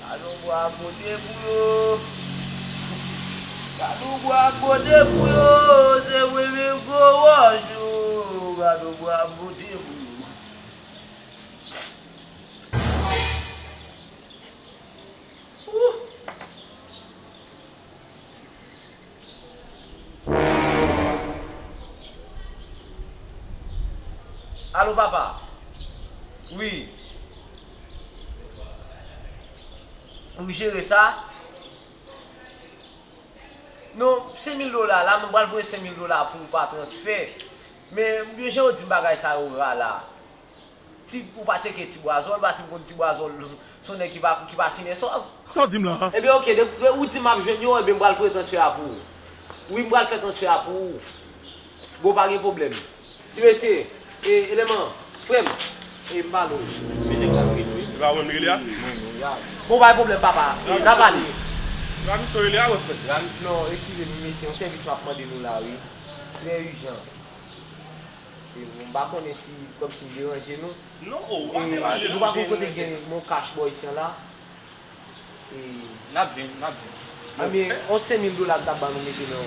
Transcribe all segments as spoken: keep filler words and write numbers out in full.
Gad on bwa pote pou yo. Gad on bwa pote pou yo. Se vre men gwo wòch yo. Gad on bwa pote pou yo. Ouh! Alo, papa? Wi. Ou jere sa? Non, senk mil dola la, mwen pral voye senk mil dola pou ou pa transfè. Men, jan yo di m bagay sa yo ra la. Ti, ou pa tcheke Ti Bwazòl, paske m konn Ti Bwazòl, se yon nèg ki pa, ki pa simen sòv. Sa w di m la? Ebyen, oke, de, de ou di m ap jwenn yo, ebyen, m pral voye transfè a pou ou. Wi, m pral fè transfè a pou ou. Bon, pa gen pwoblèm. Ti mesye, e, eleman, frè m, e, m pale w. Men nèg la wi, wi. E pa ou menm li rele a? Mwen menm, ya. Bon, pa gen pwoblèm, papa. E, n a pale. Rami, sa w rele a, respè? Rami, non, eskize m, mesye, yon sèvis m ap mande nou la, wi. Trè ijan. E, m pa konnen si, kòmsi m deranje nou. Non, ou pa deranje nou, nou pa konn kote gen Mon Cash bò isi an la. E, n ap jwenn, n ap jwenn. Ebyen, yon senk mil dola m t ap ba nou mete nan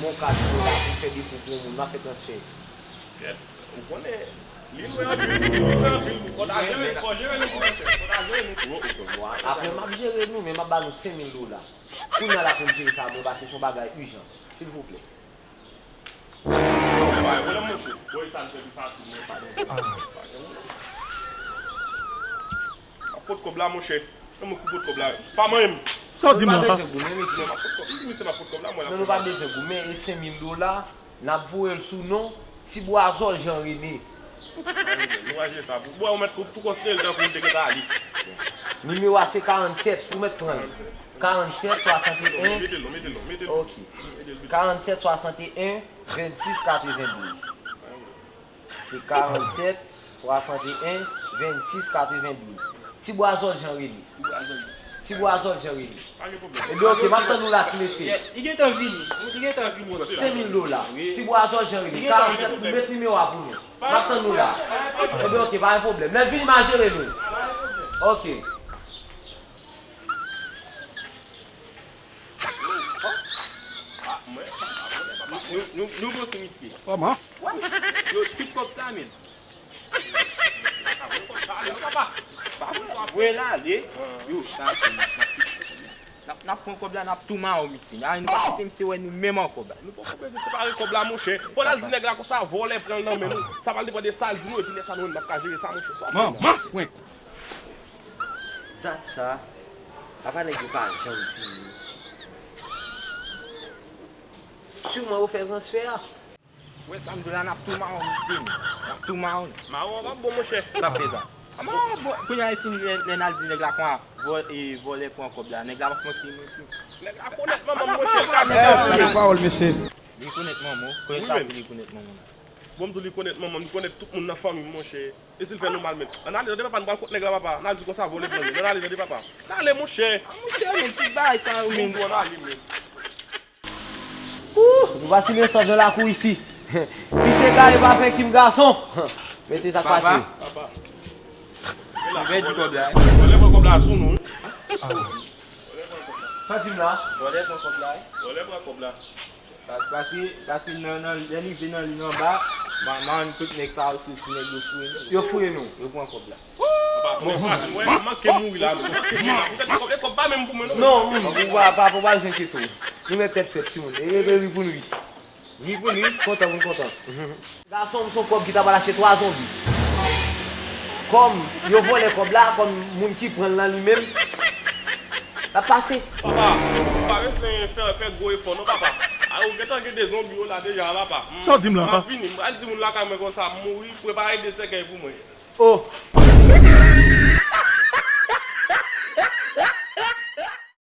Mon Cash nou la pou fè depo pou yon moun, n ap fè transfè. Kèt, ou konnen, li lwen anpil, li lwen anpil, fò ta jere, fò jere nou tou, fò ta jere nou tou. Apre, m ap jere nou, men m ap ba nou senk mil dola. Kounye a la pou n jere sa, mwen, paske se yon bagay ijan. Silvouplè. Mwen pa gen pwoblèm, monchè. Bon, e sa n fè pi fasil, mwen pa gen pwoblèm. Pa gen pwoblèm. M ap pot kòb la, monchè. Se mwen ki pot kòb la. Pa manyen m. Sa w di m la? Nou pa bezwen goumen, mesye. Non, m ap pot kòb. Wi, se m ap pot kòb la, mwen la. Non, nou pa bezwen goumen. E senk mil dola, n ap voye l sou non Ti Bwazòl Jean René. Nou va jere sa pou. Bon, ou mèt tou konsidere l tankou l te gentan ale. Nimewo a se karannsèt, ou mèt pran l. Karannsèt, swasanteyen. Mete l non, mete l non, mete l non. Ok. Karannsèt, swasanteyen, vennsis, katrevendouz. Se karannsèt, swasanteyen, vennsis, katrevendouz. Ti Bwazòl Jean René. Ti Bwazòl Jean René. Pa gen pwoblèm. Ebyen, ok, m ap tann ou la, ti mesye. Li gentan vini. Li gentan vini. Senk mil dola. Ti Bwazòl Jean René. Karannsèt, met nimewo a pou nou. M ap tann ou la. Ebyen, ok, pa gen pwoblèm. Lè l vini, m a jere nou. Ok. Nou, nou, nou bon sou misye. Kòman? Yo, tout kòb sa, men. Pa vre, papa. Pa vre, papa. Vre la, ale. Yo, sa, se, n ap, n ap, n ap pran kòb la, n ap tou mawon misye. N a, nou pa kite misye wè nou menm ankò, ba. Nou poko bezwen separe kòb la, monchè. Fò n al di nèg la konsa, vòlè pran l nan men nou. Sa pral depann de sa l di nou, epi lè sa nou menm n ap ka jere sa, monchè. Sa w ap fè la. Dat sa, apa nèg yo pa janm fini. Siman yo fè transfè a. Wè sa m di w la, n ap tou mawon misye, n ap tou mawon. Mawon an p ap bon, monchè. Sa fè sa. A, mawon an bon. Kounye a, si lè, lè n al di nèg la konsa, vò-, e, vòlè pran kòb la, nèg la p ap panse manti. Nèg la konèt manman m, monchè. Pale pawòl, mesye. Li konèt manman w, konèt la pou li konèt manman w. Bon, m di w li konèt manman m, li konèt tout moun nan fanmi m, monchè. E si l fè nou mal menm? Ann ale, tande papa, nou pral kot nèg la, papa. Ann al di konsa, vòlè pran li. Ann ale, tande papa. Ann ale, monchè. A, monchè, menm tout bagay sa yo menm. Bon, ann ale, menm. Ouh, nou pa simen sòv nan lakou isi. Misye kare pa fè Kim gason. Mesye, sa k pase? Papa. Papa. Nou pèdi kòb la. Vòlè pran kòb la sou nou. Sa di m la? Vòlè pran kòb la. Vòlè pran kòb la. Paske, paske nan, nan, lè n rive nan liy anba, ma, ma, tout nèg sa yo, se ti nèg yo fouye nou. Yo fouye nou. Yo pran kòb la. Papa, mwen, mwen, mwen manke mouri la, mwen manke mouri la. Mwen tèt kòb, e kòb pa menm pou mwen, non. Non, ou pa, pa, pa, pa enkyete w. Nou mèt tèt frèt, timoun. E, e, e, ri pou n ri. Ri pou n ri, kontan pou n kontan. Gason m, se yon kòb ki ta pral achte twa zonbi. Kòm yo vòlè kòb la, kòm moun ki pran l lan li menm, l ap pase. Papa, ou pa bezwen fè, fè gwo efò non, papa. A, ou gentan gen de zonbi yo la deja, papa. Sa w di m la? M ap vini, m pral di moun lakay mwen konsa, m mouri, prepare de sèkèy pou mwen. Oh!